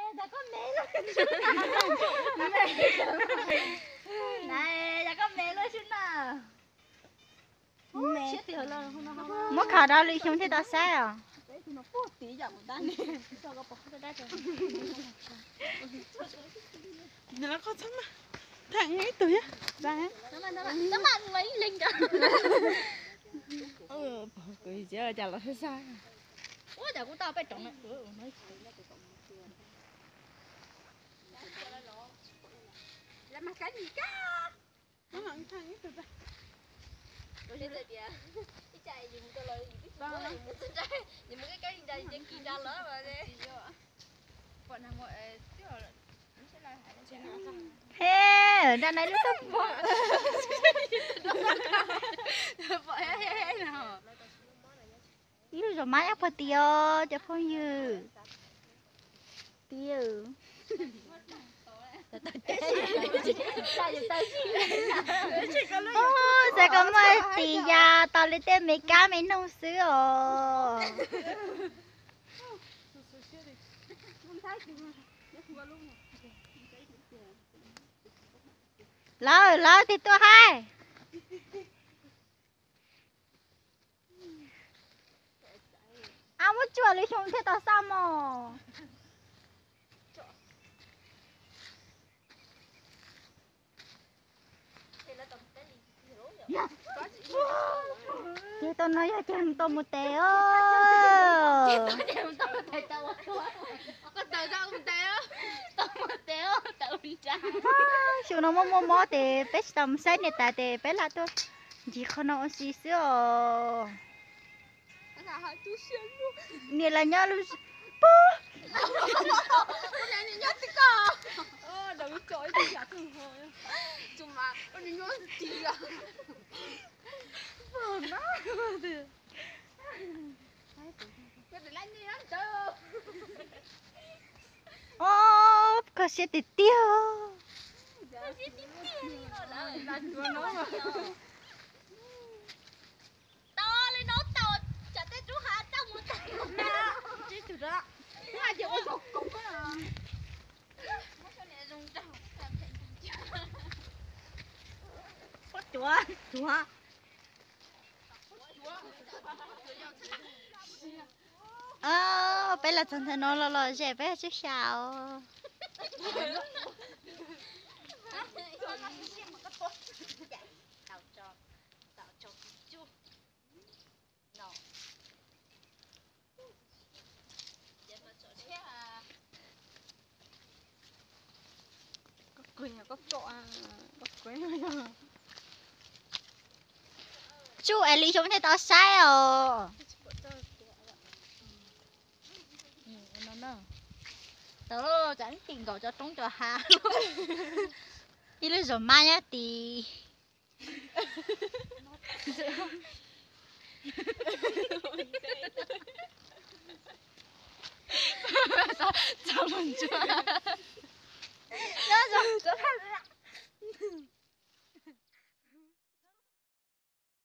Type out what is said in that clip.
Yog koj me lub sub na. Muab khav rau lwm xyoo thiaj tau saib os. Theem ib tug thiab. Kuv tsis cas los xab xab. He, dab nai lub tub pom. Ib lub zos mab nyob puag tid os cov phooj ywg. Tid. Xav kom muaj tis ya tau li tej me kab me noog xwb os. Lawv, lawv tig tuaj haib. Ab, muab tsuam lwm xyoo thiaj tau xaj mog. Ces tau no yog ces mus tau mus tes os. Xyoo no muaj muaj mob ces peb tsis tau mus saib niam tais ces peb lam tuaj ncig qhov no ua si xwb os. Niam laus nyob lub pog. Ob, koj siab tiag tiag. Peb los txog ntawm no los los zem peb tsib xya os. Tsuj es lwm xyoo thiaj tau saib os. Tau, tsam tim nkaus cov roob cov hav. Ib lub zos mab nyob tid.